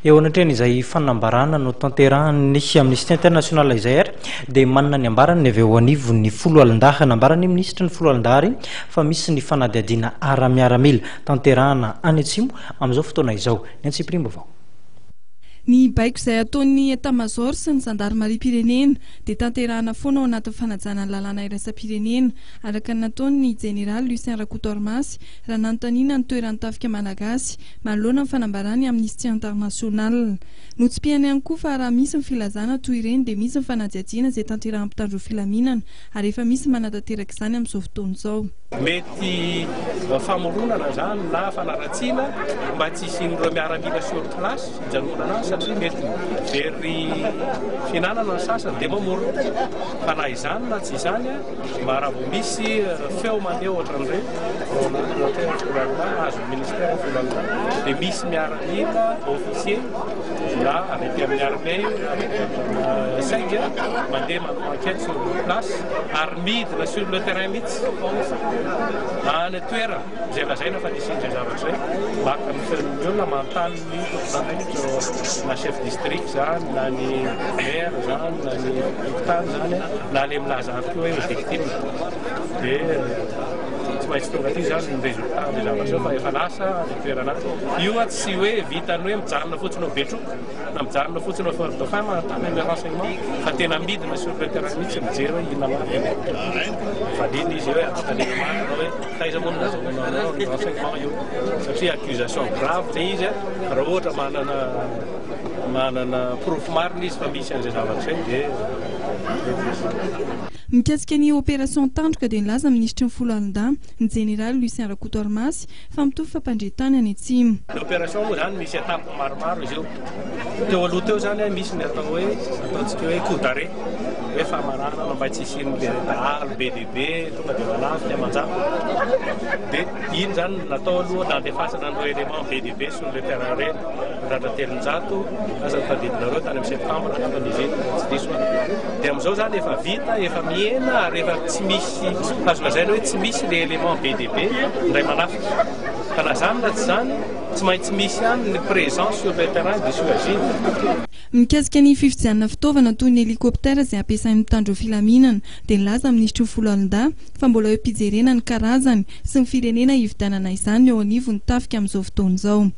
Eo anatrehan'izay fanambarana notanterahan'ny Amnesty International izay ary dia manana ny ambarany ny avy eo anivon'ny foloalindahy. Nambaran'ny minisitry ny foloalindahy ary fa misy ny fanadihadiana ara-miaramila tanterahana any atsimo amin'izao fotoana izao. Ny antsipiriam-baovao. Ny baiko izay ataon'ny Etat-Major sy ny zandarimariam-pirenena dia tanterahana foana ao anatin'ny fanajana ny lalàna iraisam-pirenena, araka ny nataon'ny Jeneraly Lucien Rakotoarimasy raha nanontaniana ny toeran'ny tafika malagasy manoloana ny fanambaran'ny Amnesty International. Notsipihany ihany koa fa raha misy ny filazana toy ireny dia misy ny fanadihadiana izay tanterahan'ny mpitandro filaminana ary efa misy manatanteraka izany amin'izao fotoana izao. Mety famoronana izany na fanaratsiana mba tsy hisian'ireo miaramila sur place hijanonana any satria mety very fihinanana ny sasany dia mamorona fa na izany na tsy izany Mba raha vao misy feo mandeha ohatran'ireny ao anaty ohatra hoe foloalindahy, azon'ny ministère ny foloalindahy, dia misy miaramila, officier, na avy aty amin'ny armée io na avy aty amin'ny saingy mandeha manao enquête sur le place ary midina sur le terrain mihitsy any an-toerana izay lazaina fa nisian'izay zavatra izay, maka ny feon'ny olona, manontany ny tompon'andraikitra na chef district zany na ny maire zany na ny fokontany zany na le milaza avy koa hoe victime dia tsy maintsy tonga aty zany ny résultat an'le zavatra eo fa efa lasa any an-toerana any. Io tsy hoe vitan'ny hoe mijanona fotsiny ao Betroka na mijanona fotsiny ao Fort Dauphin manontany an'le renseignement fa tena midina sur le terrain mihitsy mijery hoe inona marina. Valiana izy hoe anontaniana marina hoe taiza moa no nazahoanao ny renseignement io satria accusation grave le izy raha ohatra manana manana porofo marina izy fa misy an'izay zavatra izay dia Mikasika ny Opération Tandroka dia nilaza ny minisitry ny Foloalindahy, ny jeneraly Lucien Rakotoarimasy, fa mitovy fampandre tany any atsimo. Ny opération moa izany misy étape maromaro izy io. Teo aloha teo izany misy ny atao hoe ataontsika hoe coup d'arrêt, hoe famaranana mba tsy hisian'ny dahalo be dia be tonga dia manafika aman-jatony. Dia iny izany no natao aloha nandefasana an'ireo éléments be dia be sur le terrain ireny, naratra 300, asa ny tadidinareo tany amin'ny septembre angambany izy iny raha tsy diso aho. Dia amin'izao izany efa vita, efa mihena ary efa tsy misy, azo lazaina hoe tsy misy ilay élément be dia be indray manafika. Fa na izany na tsy izany, tsy maintsy misy ihany ny présence sur le terrain dissuasive. Mikasika ny fividianana fitaovana toy ny hélicoptère izay ampiasain'ny mpitandro filaminana dia nilaza ny minisitry ny foloalindahy fa mbola eo am-pijerena ny karazany sy ny firenena hividianana izany eo anivon'ny tafika amin'izao fotoana izao.